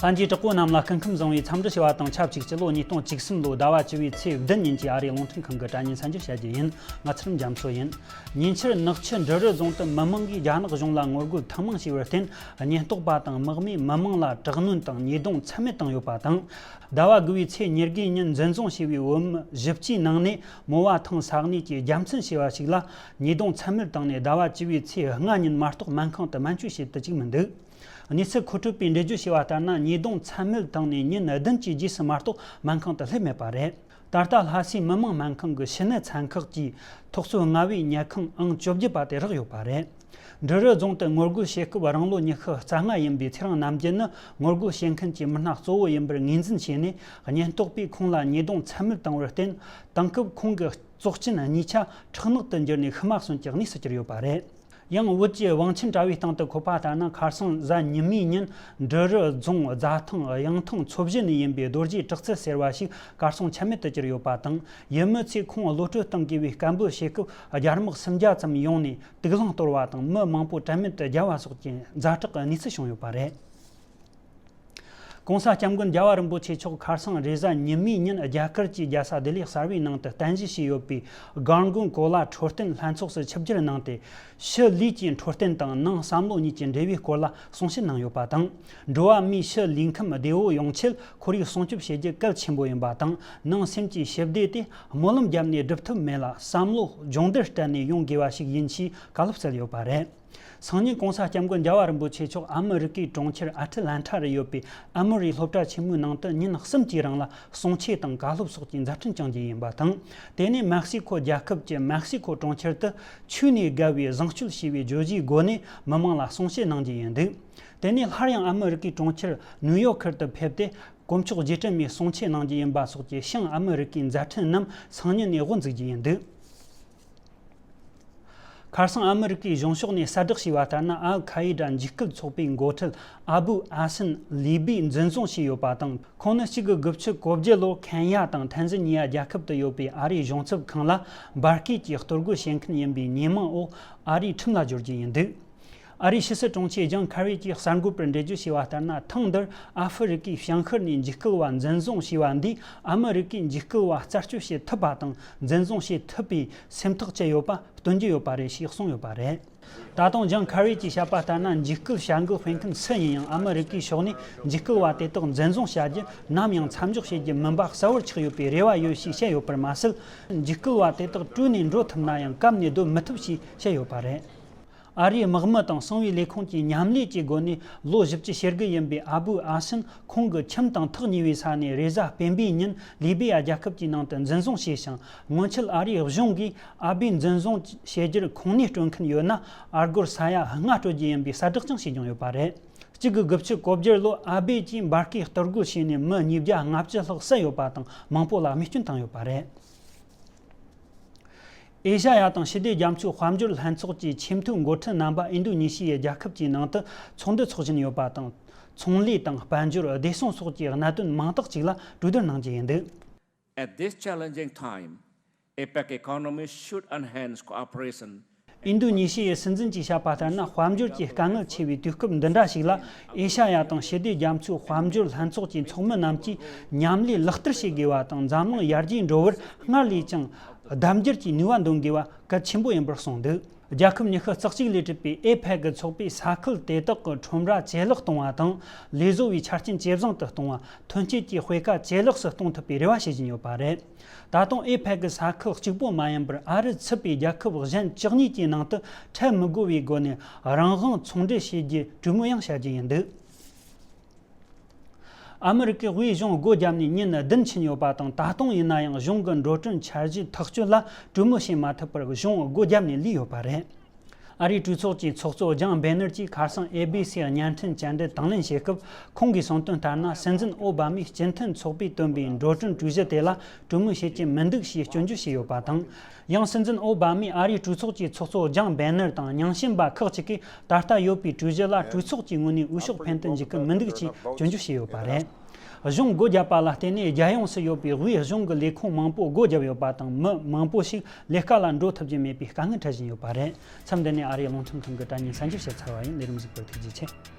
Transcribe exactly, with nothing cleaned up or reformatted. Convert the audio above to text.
ལྷན་རྒྱས་དྲག་པོ་རྣམས་ལ་སྐུ་ཁམས་བཟང་བའི་འཚམས་འདྲི་ཞུ་བ་དང་ཆབས་ཅིག་སྤྱི་ལོ་ཉིས་སྟོང་བཅུ་གསུམ་ལོའི་ཟླ་བ་བཅུ་པའི་ཚེས་བདུན་ཉིན་གྱི་ཨ་རིའི་རླུང་འཕྲིན་ཁང་གི་དྲ་བརྙན་གསར་འགྱུར་བཤད་རྒྱུ་ཡིན། ང་ཚུལ་རྒྱ་མཚོ་ཡིན། ཉེ་ཆར་ནག་ཆུ་འབྲི་རུ་རྫོང་དུ་མི་མང་གིས་རྒྱ་ནག་གཞུང་ལ་ངོ་རྒོལ་ཐེངས་མང་བྱས་པར་བརྟེན། ཉེན་རྟོག་པ་དང་དམག་མིས་མི་མང་ལ་དྲག་གནོན་དང་ཉེས་རྡུང་ཚད་མེད་བཏང་ཡོད་པ་དང་། ཟླ་བ་དགུ་པའི་ཚེས་ཉེར་དགུའི་ཉིན་འཛིན་བཟུང་བྱས་པའི་བོད་མི་བཞི་བཅུའི་ནང་ནས་མོ་བ་ཐང་ས་གནས་ཀྱི་རྒྱལ་མཚན་ཞེས་པ་ཞིག་ལ་ཉེས་རྡུང་ཚད་མེད་བཏང་ནས། ཟླ་བ་བཅུ་པའི་ཚེས་ལྔ་ཉིན་མ་གཏོགས་སྨན་ཁང་དུ་སྨན་བཅོས་བྱེད་དུ་བཅུག་མི་འདུག། གནས་ཚུལ་མཁོ་སྤྲོད་པས་འགྲེལ་བརྗོད་བྱས་པ་ལྟར་ན། ཉེས་རྡུང་ཚད་མེད་བཏང་ནས་ཉིན་བདུན་གྱི་རྗེས་སུ་མ་གཏོགས་སྨན་ཁང་དུ་སླེབས་མེད་པ་རེད། ད་ལྟ་ལྷ་སའི་མི་དམངས་སྨན་ཁང་གི་ཕྱི་ནད་ཚན་ཁག་གིས་ཐོག་སོའི་ལྔ་བའི་ཉལ་ཁང་ཨང་བཅོ་བརྒྱད་པ་དེ་རག་ཡོད་པ་རེད། འབྲི་རུ་རྫོང་དུ་ངོ་རྒོལ་བྱེད་སྐབས་རང་ལོ་ཉི་ཤུ་རྩ་ལྔ་ཡིན་པའི་ཚེ་རིང་རྣམ་རྒྱལ་ནི་ངོ་རྒོལ་བྱེད་མཁན་གྱི་མི་སྣ་གཙོ་བོ་ཡིན་པར་ངོས་འཛིན་བྱས་ནས། ཉེན་རྟོག་པས་ཁོང་ལ་ཉེས་རྡུང་ཚད་མེད་བཏང་བར་བརྟེན། དེང་སྐབས་ཁོང་གི་བཙོག་སྐྱིན་གཉིས་ཆ་ཁྲག་ནག་ཏུ་འགྱུར་ནས་ཤི་མ་གསོན་གྱི་གནས་སུ་གྱུར་ཡོད་པ་རེད། ཡང་བོད་ཀྱི་བང་ཆེན་དྲ་བའི་སྟེང་དུ་འཁོད་པ་ལྟར་ན། ཁ་སང་གཟའ་ཉི་མའི་ཉིན་འབྲི་རུ་རྫོང་རྫ་ཐང་གཡང་ཐང་ཚོ་བཞི་ནས་ཡིན་པའི་རྡོ་རྗེ་གྲགས་ཚེ་ཟེར་བ་ཞིག་གར་སོང་ཆ་མེད་དུ་གྱུར་ཡོད་པ་དང་། ཡུལ་མི་ཚོས་ཁོང་གློད་གྲོལ་གཏང་དགོས་པའི་སྐད་འབོད་བྱེད་སྐབས། རྒྱ་དམག་སུམ་བརྒྱ་ཙམ་ཡོང་ནས་དུག་རླངས་གཏོར་བ་དང་། མི་མང་པོ་དྲན་མེད་དུ་བརྒྱབ་པ་སོགས་ཀྱི་ཛ་དྲག་གི་གནས་ཚུལ་བྱུང་ཡོད་པ་རེད། ྋགོང་ས་ྋསྐྱབས་མགོན་རྒྱལ་བ་རིན་པོ་ཆེ་མཆོག་ཁ་སང་རེས་གཟའ་ཉི་མའི་ཉིན་རྒྱ་གར་གྱི་རྒྱལ་ས་ལྡི་ལི་གསར་པའི་ནང་དུ་རྟེན་གཞི་བྱས་ཡོད་པའི་གཱར་གོན་གོ་ལ་འཕྲོད་བསྟེན་ལྷན་ཚོགས་སུ་ཆིབས་བསྒྱུར་གནང་སྟེ། ཕྱི་ལུས་ཀྱི་འཕྲོད་བསྟེན་དང་ནང་བསམ་བློ་གཉིས་ཀྱི་འབྲེལ་བའི་སྐོར་ལ་གསུང་བཤད་གནང་ཡོད་པ་དང་། འགྲོ་བ་མིའི་ཕྱི་ལུས་ཁམས་བདེ་བོ་ཡོང་ཆེད་ཁོར་ཡུག་སྲུང་སྐྱོབ་བྱེད་རྒྱུ་གལ་ཆེན་པོ་ཡིན་པ་དང་། ནང་སེམས་ཀྱི་ཞི་བདེ་དེ་སྨོན་ལམ་བརྒྱབ་ནས་སྒྲུབ་ཐུབ་མེད་ལ། བསམ་བློ་སྦྱོང་བརྡར་སྤྲད་ནས་ཡོང་དགོས་པ་ཞིག་ཡིན་ཞེས་བཀའ་སློབ་སྩལ་ཡོད་པ་རེད། སང་ཉིན་ྋགོང་ས་ྋསྐྱབས་མགོན་རྒྱལ་བ་རིན་པོ་ཆེ་མཆོག་ཨ་མི་རི་ཀའི་གྲོང་ཁྱེར་ཨ་ཊི་ལན་ཊ་རུ་ཡོད་པའི་ཨ་མོ་རི་སློབ་གྲྭ་ཆེན་མོའི་ནང་དུ་ཉིན་གསུམ་གྱི་རིང་ལ་གསུང་ཆོས་དང་བཀའ་སློབ་སོགས་ཀྱི་མཛད་འཕྲིན་བསྐྱངས་རྒྱུ་ཡིན་པ་དང་། དེ་ནས་མེག་སི་ཁོ་རྒྱལ་ཁབ་ཀྱི་མེག་སི་ཁོ་གྲོང་ཁྱེར་དུ་ཆོས་ནས་བརྒལ་བའི་བཟང་སྤྱོད་ཞེས་པའི་བརྗོད་གཞིའི་སྒོ་ནས་མི་མང་ལ་གསུང་བཤད་གནང་རྒྱུ་ཡིན་འདུག། དེ་ནས་སླར་ཡང་ཨ་མི་རི་ཀའི་གྲོང་ཁྱེར་ནིའུ་ཡོག་ཁུལ་དུ་ཕེབས་ཏེ། དཀོན་མཆོག་རྗེས་དྲན་མའི་གསུང་ཆོས་གནང་རྒྱུ་ཡིན་པ་སོགས་ཀྱི་བྱང་ཨ་མི་རི་ཀའི་མཛད་འཕྲིན་རྣམས་སང་ཉིན་ནས་དབུ་འཛུགས་རྒྱུ་ཡིན་འདུག། ཁ་སང་ཨ་མི་རི་ཀའི་གཞུང་ཕྱོགས་ནས་གསལ་བསྒྲགས་བྱས་པ་ལྟར་ན། ཨལ་ཁ་ཡེ་ཌ་འཇིགས་སྐུལ་ཚོགས་པའི་འགོ་ཁྲིད་ཨ་བུ་ཨ་སིན་ལི་བིས་འཛིན་བཟུང་བྱས་ཡོད་པ་དང་། ཁོང་ནི་གཅིག་དགུ་དགུ་བཅུ་གོ་བརྒྱད་ལོར་ཁེན་ཡ་དང་ཐན་ཛི་ནི་ཡ་རྒྱལ་ཁབ་ཏུ་ཡོད་པའི་ཨ་རིའི་གཞུང་ཚབ་ཁང་ལ་འབར་གས་ཀྱི་གཏོར་རྒོལ་བྱེད་མཁན་ཡིན་པའི་ཉེས་མིང་འོག་ཨ་རིའི་ཁྲིམས་ལ་སྦྱོར་རྒྱུ་ཡིན་འདུག། ཨ་རིའི་ཕྱི་སྲིད་དྲུང་ཆེ་ཇོན་ཁེ་རི་གྱིས་གསར་འགོད་པར་འགྲེལ་བརྗོད་བྱས་པ་ལྟར་ན། ཐེངས་འདིར་ཨ་ཧྥེ་རི་ཀའི་བྱང་ཤར་ནས་འཇིགས་སྐུལ་བ་འཛིན་བཟུང་བྱས་པ་འདིས་ཨ་མི་རི་ཀའི་འཇིགས་སྐུལ་བ་རྩད་གཅོད་བྱེད་ཐུབ་པ་དང་། འཛིན་བཟུང་བྱེད་ཐུབ་པའི་སེམས་ཐག་བཅད་ཡོད་པ་སྟོན་རྒྱུ་ཡོད་པ་རེད་ཞེས་གསུངས་ཡོད་པ་རེད། ད་དུང་ཇོན་ཁེ་རི་གྱིས་བཤད་པ་ལྟར་ན། འཇིགས་སྐུལ་བྱ་འགུལ་སྤེལ་མཁན་སུ་ཡིན་ཡང་ཨ་མི་རི་ཀའི་ཕྱོགས་ནས་འཇིགས་སྐུལ་བ་དེ་དག་འཛིན་བཟུང་བྱ་རྒྱུ་ནམ་ཡང་མཚམས་འཇོག་བྱེད་རྒྱུ་མིན་པ་གསལ་བོར་ཆགས་ཡོད་པའི་རེ་བ་ཡོད་ཞེས་བཤད་ཡོད་པར་མ་ཟད། འཇིགས་སྐུལ་བ་དེ་དག་བྲོས་ནས་འགྲོ་ཐུབ་ན་ཡང་བཀབ་ནས་སྡོད་མི་ཐུབ་ཞེས་བཤད་ཡོད་པ་རེད། ཨ་རིའི་དམག་མི་དང་གསང་བའི་ལས་ཁུངས་ཀྱི་མཉམ་ལས་ཀྱི་སྒོ་ནས་ལོ་བཞི་བཅུ་ཞེ་དགུ་ཡིན་པའི་ཨ་བུ་ཨ་སིན་ཁོང་གི་ཁྱིམ་དང་ཐག་ཉེ་བའི་ས་ནས་རེས་གཟའ་སྤེན་པའི་ཉིན་ལི་བི་ཡ་རྒྱལ་ཁབ་ཀྱི་ནང་དུ་འཛིན་བཟུང་བྱས་ཤིང་། སྔོན་ཆད་ཨ་རིའི་གཞུང་གིས་ཨ་བུའི་འཛིན་བཟུང་བྱེད་རྒྱུར་ཁུངས་སྣེ་སྤྲོད་མཁན་ཡོད་ན། ཨ་སྒོར་ས་ཡ་ལྔ་སྤྲོད་རྒྱུ་ཡིན་པའི་གསལ་བསྒྲགས་ཀྱང་བྱས་མྱོང་ཡོད་པ་རེད། གཅིག་དགུ་དགུ་བཅུ་གོ་བརྒྱད་ལོར་ཨ་བུ་གྱིས་འབར་གས་གཏོར་རྒོལ་བྱས་ནས་མི་ཉིས་བརྒྱ་ལྔ་བཅུ་ལྷག་བསད་ཡོད་པ་དང་། མང་པོ་ལ་རྨས་སྐྱོན་བཏང་ཡོད་པ་རེད། ཨེ་ཤ་ཡ་དང་ཞི་བདེ་རྒྱ་མཚོའི་དཔལ་འབྱོར་ལྷན་ཚོགས་ཀྱི་ཆེས་མཐོའི་འགོ་ཁྲིད་རྣམ་པ་ཨིན་རྡུ་ནི་ཤི་ཡའི་རྒྱལ་ཁབ་ཀྱི་ནང་དུ་ཚོགས་འདུ་འཚོགས་བཞིན་ཡོད་པ་དང་། ཚོང་ལས་དང་དཔལ་འབྱོར། བདེ་སྲུང་སོགས་ཀྱི་གནད་དོན་མང་དག་ཅིག་ལ་གྲོས་བསྡུར་གནང་རྒྱུ་ཡིན་འདུག། At this challenging time, APEC economies should enhance cooperation. ཨིན་རྡུ་ནི་ཤི་ཡའི་སྲིད་འཛིན་གྱིས་བཤད་པ་ལྟར་ན། དཔལ་འབྱོར་གྱི་དཀའ་ངལ་ཆེ་བའི་དུས་སྐབས་འདི་འདྲ་ཞིག་ལ། ཨེ་ཤ་ཡ་དང་ཞི་བདེ་རྒྱ་མཚོའི་དཔལ་འབྱོར་ལྷན་ཚོགས་ཀྱི་ཚོགས་མི་རྣམས་ཀྱིས་མཉམ་ལས་ལག་བསྟར་བྱེད་དགོས་པ་དང་། འཛམ་གླིང་ཡར་རྒྱས་འགྲོ་བར་སྔར་ལས་ཀྱང་ལྡབ་འགྱུར་གྱིས་ནུས་པ་འདོན་དགོས་པ་གལ་ཆེན་པོ་ཡིན་པར་གསུངས་འདུག། རྒྱལ་ཁབ་ཉི་ཤུ་རྩ་གཅིག་ལས་གྲུབ་པའི་ཨེ་ཕེག་གི་ཚོགས་པས་ས་ཁུལ་དེ་དག་གི་ཁྲོམ་ར་ཇེ་ལེགས་གཏོང་བ་དང་། ལས་བཟོ་བའི་ཆ་རྐྱེན་ཇེ་བཟང་དུ་གཏོང་བ། ཐོན་སྐྱེད་ཀྱི་སྤུས་ཀ་ཇེ་ལེགས་སུ་གཏོང་ཐུབ་པའི་རེ་བ་བྱེད་བཞིན་ཡོད་པ་རེད། ད་དུང་ཨེ་ཕེག་གི་ས་ཁུལ་གཅིག་པོ་མ་ཡིན་པར། ཨ་རི་ཚུད་པའི་རྒྱལ་ཁབ་གཞན་བཅུ་གཉིས་ཀྱི་ནང་དུ་འཕྲད་མི་དགོས་པའི་སྒོ་ནས་རང་དབང་ཚོང་འབྲེལ་བྱེད་རྒྱུའི་གྲོས་མོལ་ཡང་བྱ་རྒྱུ་ཡིན་འདུག། ཨ་མི་རི་ཀས་དབུས་གཞུང་སྒོ་བརྒྱབ་ནས་ཉིན་བདུན་ཕྱིན་ཡོད་པ་དང་། ད་དུང་ཡིན་ན་ཡང་གཞུང་གི་འགྲོ་གྲོན་འཆར་གཞི་ཐག་གཅོད་ལ་གྲོས་མོལ་བྱེད་མ་ཐུབ་པར་གཞུང་སྒོ་བརྒྱབ་ནས་ལུས་ཡོད་པ་རེད། ཨ་རིའི་གྲོས་ཚོགས་ཀྱི་ཚོགས་གཙོ་ལྗང་བེ་ནར་གྱིས་ཁ་སང་ཨེ་བི་སི་བརྙན་འཕྲིན་བཅར་འདྲི་དང་ལེན་བྱེད་སྐབས། ཁོང་གིས་གསུངས་དོན་ལྟར་ན། སྲིད་འཛིན་ཨོ་བྷ་མས་སྤྱི་མཐུན་ཚོགས་པས་བཏོན་པའི་འགྲོ་གྲོན་གྲོས་གཞི་དེ་ལ་གྲོས་མོལ་བྱེད་ཀྱི་མི་འདུག་ཞེས་སྐྱོན་བརྗོད་བྱས་ཡོད་པ་དང་། ཡང་སྲིད་འཛིན་ཨོ་བྷ་མས་ཨ་རིའི་གྲོས་ཚོགས་ཀྱི་ཚོགས་གཙོ་ལྗང་བེ་ནར་དང་། ཉང་ཤིན་པ་ཁག་ཅིག་གིས་ད་ལྟ་ཡོད་པའི་གྲོས་གཞི་ལ་གྲོས་ཚོགས་ཀྱི་ངོས་ནས་འོས་ཤོག་འཕེན་དུ་འཇུག་གི་མི་འདུག་ཅེས་སྐྱོན་བརྗོད་བྱས་ཡོད་པ་རེད། གཞུང་སྒོ་བརྒྱབ་པ་ལ་བརྟེན་ནས། རྒྱལ་ཡོངས་སུ་ཡོད་པའི་དབུས་གཞུང་གི་ལས་ཁུངས་མང་པོ་སྒོ་བརྒྱབ་ཡོད་པ་དང་། མི་མང་པོ་ཞིག་ལས་ཀ་ལ་འགྲོ་ཐུབ་ཀྱི་མེད་པའི་དཀའ་ངལ་འཕྲད་བཞིན་ཡོད་པ་རེད། མཚམས་འདི་ནས་ཨ་རིའི་རླུང་འཕྲིན་ཁང་གི་དྲ་བརྙན་གསར་འགྱུར་བཤད་ཚར་བ་ཡིན། ལས་རིམ་གཟིགས་པར་ཐུགས་རྗེ་ཆེ།